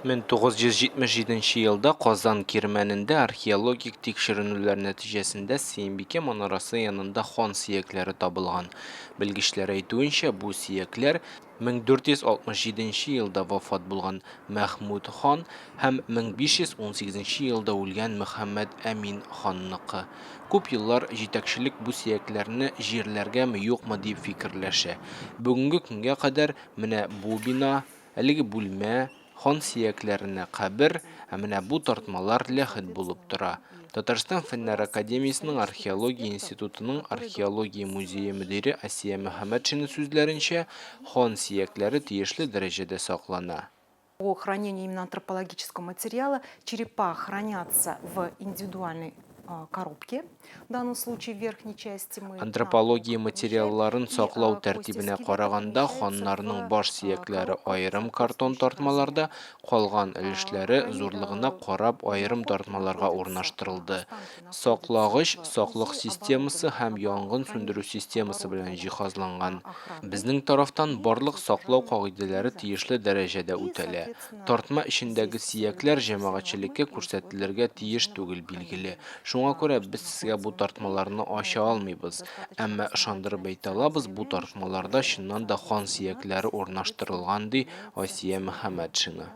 1977 елда Казан Кирмәнендә археологик тикшеренүләр нәтиҗәсендә Сөембикә манарасы янында хан сөякләре табылган. Белгечләр әйтүенчә, бу сөякләр 1467 елда вафат булган Мәхмүд хан һәм 1518 елда үлгән Мөхәммәд Әмин ханныкы. Күп еллар җитәкчелек бу сөякләрне җирләргәме-юкмы дип фикерләшә. Бүгенге көнгә кадәр менә бу бина, Әлеге бүлмә, хан сөякләренә кабер, ә менә бу тартмалар ләхет булып тора. Татарстан Фәннәр академиясенең Археология институтының археология музее мөдире Асия Мөхәммәтшина сүзләренчә, хан сөякләре тиешле дәрәҗәдә саклана. По хранению именно антропологического материала черепа хранятся в индивидуальной коробке. В данном случае в верхней части мы Антропология материалларын саклау тәртибенә караганда, ханнарның баш сөякләре аерым картон тартмаларда, калган өлешләре зурлыгына карап аерым тартмаларга урнаштырылды. Саклагыч саклык системасы һәм янгын сүндерү системасы белән җиһазланган. Безнең тарафтан барлык саклау кагыйдәләре тиешле дәрәҗәдә үтәлә. Тартма эчендәге сөякләр җәмәгатьчелеккә күрсәтелергә тиеш түгел, билгеле. Шуңа күрә без сезгә бу тартмаларны ача алмыйбыз. Әмма ышандырып әйтә алабыз, бу тартмаларда чыннан да хан сөякләре урнаштырылган, ди Асия Мөхәммәтшина.